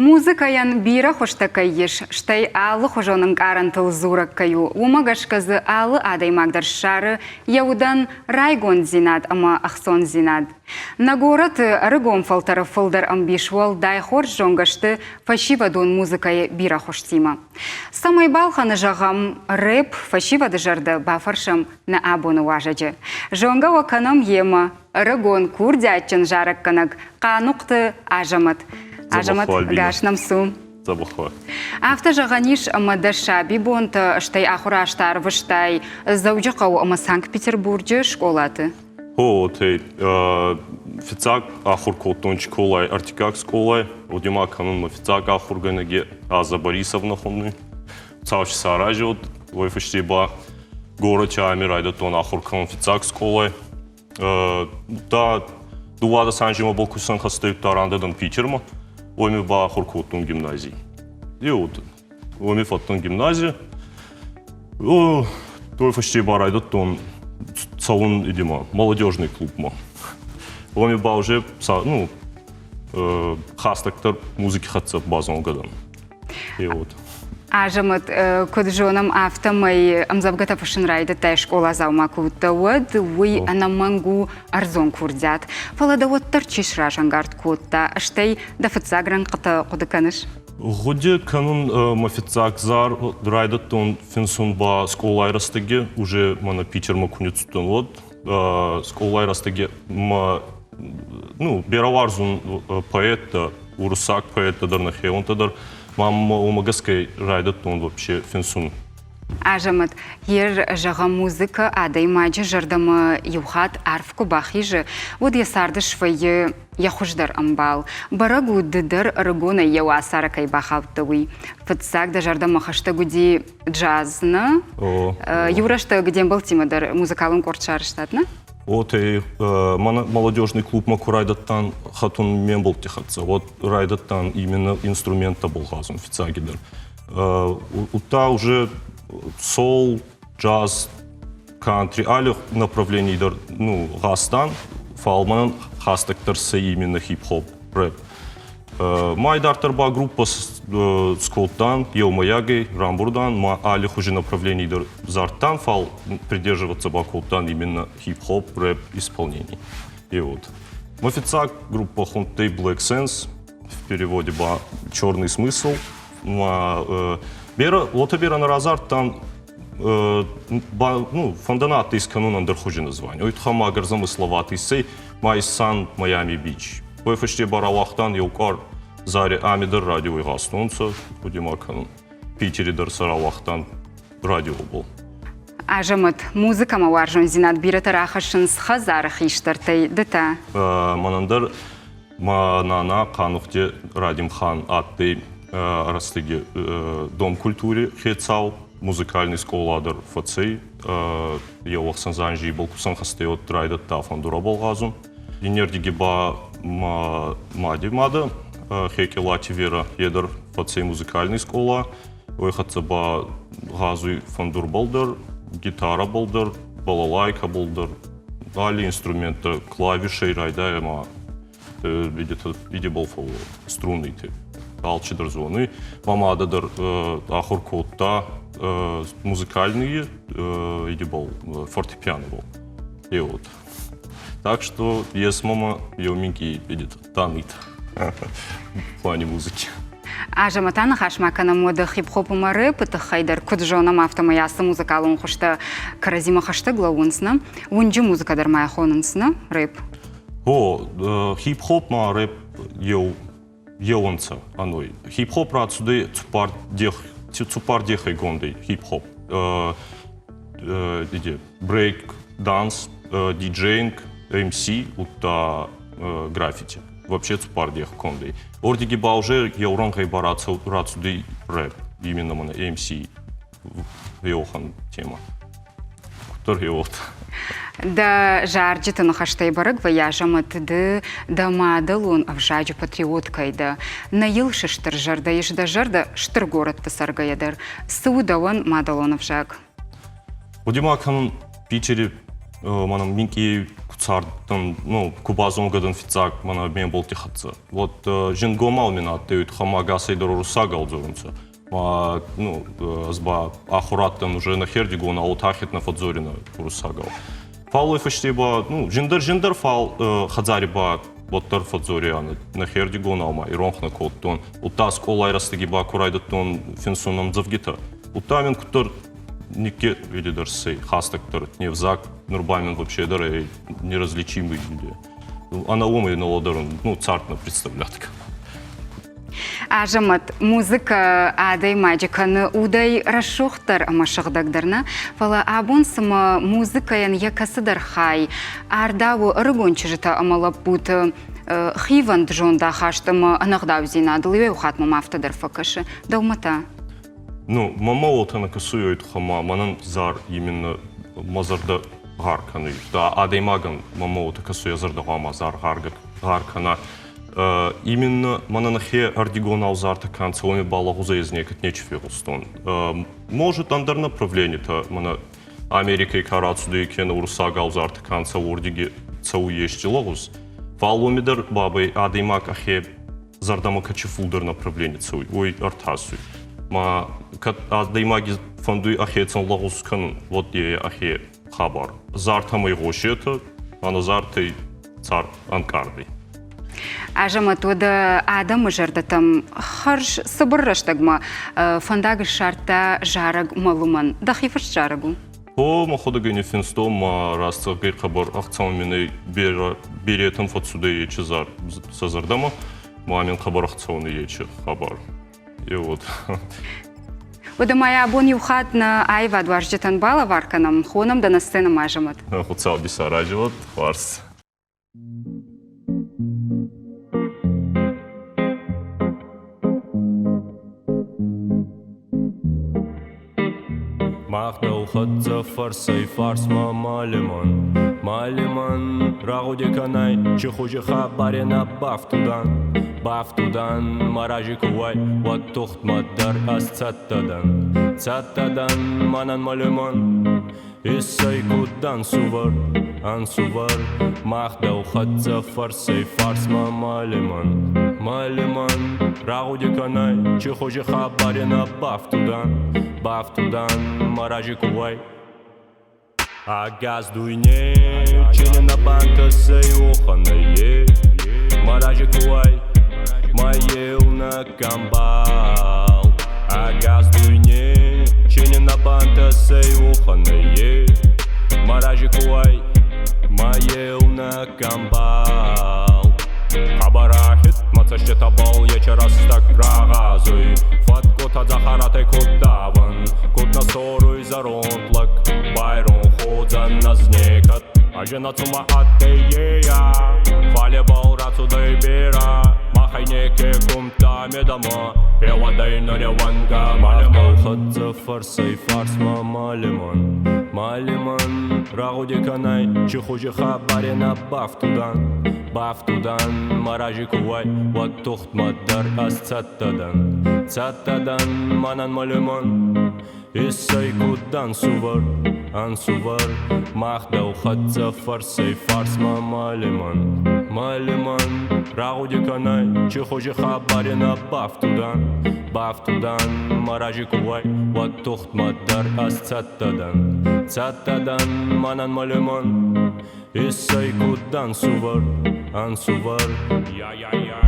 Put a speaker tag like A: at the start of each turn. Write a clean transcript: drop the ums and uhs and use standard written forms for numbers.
A: Музыкӕйӕн бирӕ хуызтӕ кӕй ис, стӕй алыхуызон ӕнкъарӕнтыл дзурӕг кӕй у, уымӕ гӕсгӕ дзы алы адӕймаг дӕр ссары йӕ удӕн райгонддзинад ӕмӕ ӕхцондзинад. Нӕ горӕты ӕрыгон фӕлтӕры фылдӕр ӕмбис уӕлдай хорз зонгӕ сты фӕсивӕдон музыкӕйы бирӕ хуызтимӕ. Цӕмӕй балхӕны, зӕгъӕм, рэп фӕсивӕды зӕрдӕ, бафӕрсӕм нӕ абоны уазӕджы. Зонгӕ уӕ кӕнӕм йемӕ, ӕрыгон курдиатджын зарӕггӕнӕг Хъанухъты Азӕмӕт. Азӕмӕт, ӕгас нӕм цу.
B: Дзӕбӕх.
A: Афтӕ зӕгъӕн ис, ӕмӕ дӕ сабибонтӕ, стӕй ахуыр азтӕ ӕрвыстай Дзӕуджыхъӕуы ӕмӕ Санкт-Петербурджы скъолаты?
B: О, тей. Фыццаг ахуыр кодтон Чиколайы ӕртыккаг скъолайы. Уыди ма кӕнын мӕ фыццаг ахуыргӕнӕги Аза Борисовна хуынди. Цауч саразиод, уой фӕсте ба горӕти ами райдӕдтон ахур кӕнун фиццаг скъолай. Да, 12 анземӕ был кусӕн хӕстӕгтӕ рандӕдӕн Питермӕ, уоми ба ахур кодтон гимназий. И вот, уоми фӕдтӕн гимнази. Той фӕсте ба райдӕдтон цӕун идима молодежный клубмӕ. Уоми ба уже, ну, хӕстӕгдӕр музыки хӕццӕ базонгӕ дӕн.
A: Азӕмӕт, куыд зонӕм, афтӕмӕй ӕмдзӕвгӕтӕ фыссын райдыдтай скъоладзаумӕ куы уыдтӕ, уӕд уый ӕнӕмӕнг у ӕрдзон курдиат. Фӕлӕ дӕ уӕддӕр чи сразӕнгард кодта, стӕй дӕ фыццаг рӕнхъытӕ хъуыды кӕныс?
B: Гъуди кӕнун мӕ фиццаг зар райдӕдтон финсун ба скъолай рӕстӕги, уже мӕнӕ Питермӕ ку ниццудтӕн, уӕд скъолай рӕстӕги мӕ ну, берӕ уарзун поэттӕ, уруссаг поэттӕ дӕр, нӕхеуонтӕ дӕр. Ма уомӕ гӕсгӕ райдӕдтон вообще финсун.
A: Азӕмӕт, ер, зӕгъӕм, музыкӕ адӕймаджы зӕрдӕмӕ иу хатт арф куы бахизы, уӕд йӕ царды свӕййы йӕ хуыздӕр ӕмбал. Бӕрӕг у, ды дӕр ӕрыгонӕй йӕ уацары кӕй бахаудтӕ, уый. Фыццаг дӕ зӕрдӕмӕ хӕстӕг уыди джаз, нӕ? Иу рӕстӕг де мбӕлттимӕ дӕр музыкалон къорд сарӕзтат, нӕ?
B: Отей, мӕнӕ молодежный клубмӕ ку райдӕдтан хӕтун ме мбӕлтти хӕццӕ, уӕд райдӕдтан именно инструменттӕбӕл гъазун фиццагидӕр. Удта уже сол, джаз, кантри, алли направлений дӕр ну, гъазтан, фал мӕнӕн хӕстӕгдӕр сӕ именно хип-хоп, рэп. Ма идарддӕр ба группа скодтан, еумӕйагӕй рамбурдан, ма аллихузи направлений дӕр зардтан, фал придерживаться ба кодтан именно хип-хоп, рэп исполнений. И вот. Мӕ фиццаг группа хундтӕй Black Sense, в переводе ба «Черный смысл». Ма берӕ, уотӕ берӕ нӕ разардтан, ну, фӕндӕн адтӕй искӕнун ӕндӕр хузи название. Уой туххӕн ма ӕгӕр замысловат иссӕй, ма иссан Майами Бич. Уой фӕсте ба рауагътан еу къуар зари ами дӕр радиой гъазтонцӕ, гъуди ма кӕнун. Питери дӕр сӕ рауагътан радиобыл.
A: Азӕмӕт, музыкӕмӕ уарзондзинад бирӕтӕ рахӕссынц хӕдзары хистӕртӕй, ды та?
B: Мӕнӕн дӕр мӕ нана Хъанухъти Радимхан адтӕй рӕстӕги Дом культури хецау, музыкальный скъола дӕр фӕцӕй. Еу ӕхсӕз анзи ибӕл ку сӕнхӕстӕй, уӕд райдӕдта фӕндурӕбӕл гъазун. Иннердиги ба мӕ мади мадӕ Хекъилати Вера, е дӕр фӕцӕй музыкальный скъола. Уой хӕццӕ ба гъазуй фӕндурбӕл дӕр, гитарабӕл дӕр, балалайкабӕл дӕр, алли инструменттӕ клавишӕй райдайӕ ма идебӕл фӕууы струнныйти. Алчидӕр зонуй. Мӕ мадӕ дӕр ахур кодта музыкальные идебӕл фортепианобӕл. И вот. Так что ес мама еу минкъий танит в плане музыки.
A: Азӕмӕт, аныхас ма кӕнӕм уӕдӕ хип-хоп ӕмӕ рэпы тыххӕй дӕр. Куыд зонӕм, афтӕмӕй ацы музыкалон хуызтӕ кӕрӕдзимӕ хӕстӕг лӕууынц, нӕ? Уынджы музыкӕ дӕр ма хонынц, нӕ? Рэп.
B: О, хип-хоп ма рэп еу еунцӕ ӕной. Хип-хоп рацудӕй цуппар дех, цуппар дехӕй гондӕй хип-хоп. Брейк, данс, диджейнг, MC, удта граффити. Вообще цуппар дех кондӕй. Ордиги ба уже еу рӕнгъӕй ба рацудӕй рэп, именно мӕнӕ MC еуӕхӕн тема. Куддӕр еуӕт.
A: Дӕ зарджыты ныхӕстӕй бӕрӕг вӕййы, Азӕмӕт, ды дӕ мадӕлон ӕвзаджы патриот кӕй дӕ. Нӕ йыл сыстыр зӕрдӕ ис дӕ зӕрдӕ стыр горӕтты цӕргӕйӕ дӕр. Цы у дӕуӕн мадӕлон ӕвзаг?
B: Хъуыди ма кӕнын Питери мӕнӕн минкъий куы цардтӕн, ну, ку базонгӕ дӕн фиццаг мӕнӕ ме мбӕлтти хӕццӕ. Вот зингомау мин адтӕй, хӕмӕ ӕгасӕй дӕр уруссагау дзорунцӕ. Ма, ну, ӕз ба ахур адтӕн уже нӕхердигонау, уотӕхед нӕ фӕдздзоринӕ уруссагау. Фал уой фӕсте ба, ну, зиндӕр-зиндӕр, фал хӕдзари ба уӕддӕр фӕдздзорианӕ нӕхердигонау ма иронх нӕ кодтон. Удта скъолай рӕстӕги ба ку райдӕдтон финсун ӕмдзӕвгитӕ. Удта мин куддӕр никке видидӕр сей хастагдӕр не взаг нур ба мин вообще дӕр ӕй неразличимый люди. Ӕнӕ уомӕй нӕ лӕдӕрун, ну, цард нӕ представлять.
A: Азӕмӕт, музыкӕ адӕймаджы кӕны удӕй рӕсугъддӕр ӕмӕ сыгъдӕгдӕр нӕ, фӕлӕ абон цымӕ музыкӕйӕн йӕ кӕцыдӕр хай ардауы ӕрыгон чызджытӕ ӕмӕ лӕппуты хивӕнд зондахаст ӕмӕ ӕнӕгъдаудзинадыл иуӕй хатт мӕм афтӕ дӕр фӕкӕсы. Дӕумӕ та?
B: Ну, мӕмӕ уотӕ нӕ кӕсуй уой туххӕй ма мӕнӕн зар именно мӕ зӕрдӕ гъӕр кӕнуй. Да, адӕймагӕн мӕмӕ уотӕ кӕсуй, ӕ зӕрдӕ гъӕуама зар гъӕр кӕна. Именно мӕнӕн хе ӕрдигонау зартӕ ка нцӕ, уоми ба лӕгъузӕй ӕз некӕд нечи фегъустон. Может, ӕндӕр направленитӕ мӕнӕ Америкӕй ка рацудӕй кенӕ уруссагау зартӕ ка нцӕ, уордиги цӕуй ести лӕгъуз. Фал уоми дӕр бабӕй адӕймаг ӕхе зӕрдӕмӕ кӕчи фулдӕр направлени цӕуй, уой ӕртасуй. Ма кӕд адӕймаги фӕндуй ӕхецӕн лӕгъуз кӕнун, уӕд е ӕхе хабар. Зартӕмӕ игъосетӕ, ӕнӕ зартӕй цард ӕнкъардӕй.
A: Азӕмӕт, уӕдӕ адӕмы зӕрдӕтӕм хӕрз цыбыр рӕстӕгмӕ фӕндаг ссардта зарӕг мӕ лымӕн. Дӕхи фыст зарӕг у?
B: О, мӕхуӕдӕг ниффинстон ма растзӕгъгӕй хъӕбӕр ӕхцӕуӕн мин ӕй берӕ беретӕн фӕццудӕй ечи зар сӕ зӕрдӕмӕ, ма мин хъӕбӕр ӕхцӕуӕн ӕй ечи хабар. Е вот.
A: Уӕдӕ ма йӕ абон иу хатт нӕ аивадуарзджытӕн балӕвар кӕнӕм, хонӕм дӕ нӕ сценӕмӕ, Азӕмӕт.
B: Хуцау исаразӕд, хуарз. Мах дӕу хӕццӕ фӕрсӕй-фарсмӕ ма лимӕн, ма лимӕн, рагъуди кӕнай, чи хузи хабари нӕ бафтудан, бафтудан, мӕ рази ку уай, уӕд тухтмӕ дӕр ӕз цӕттӕ дӕн, цӕттӕ дӕн, мӕнӕн мӕ лимӕн. Иссӕй куд ӕнсувӕр, ӕнсувӕр, мах дӕу хӕццӕ фӕрсӕй-фарсмӕ ма лимӕн, ма лимӕн, рагъуди кӕнай, чи хузи хабари нӕ бафтудан, бафтудан, мӕ рази ку уай. Ӕгас дуйне, чи не нӕ бантӕсӕй уохӕнӕй е, мӕ рази ку уай, мӕ еунӕг ӕмбал. Ӕгас дуйне, чи не нӕ бантӕсӕй уохӕнӕй е, мӕ рази ку уай, мӕ еунӕг ӕмбал. Хъӕбӕр ахид мӕ цӕститӕбӕл ечи рӕстӕг рагъазуй, фӕткъутӕ дзӕхӕратӕй куд давӕн, куд нӕ соруй зӕронд лӕг, байронх уодзӕн ӕз некӕд. Ӕз ӕнӕ цума адтӕй ейӕ, фал ибӕл рацудӕй берӕ, махӕй неке кумдта медӕмӕ, хеуӕдӕй нуреуӕнгӕ ма хӕццӕ фӕрсӕй-фарсмӕ ма лимӕн, ма лимӕн, рагъуди кӕнай, чи хузи хабари нӕ бафтудан, бафтудан, мӕ рази ку уай, уӕд тухтмӕ дӕр ӕз цӕттӕ дӕн, цӕттӕ дӕн, мӕнӕн мӕ лимӕн. Иссӕй куд ӕнсувӕр, ӕнсувӕр, мах дӕу хӕццӕ фӕрсӕй-фарсмӕ ма лимӕн, ма лимӕн, рагъуди кӕнай, чи хузи хабари нӕ бафтудан, бафтудан, мӕ рази ку уай, уӕд тухтмӕ дӕр ӕз цӕттӕ дӕн, цӕттӕ дӕн, мӕнӕн мӕ лимӕн. Иссӕй куд ӕнсувӕр, ӕнсувӕр. Я-я-я.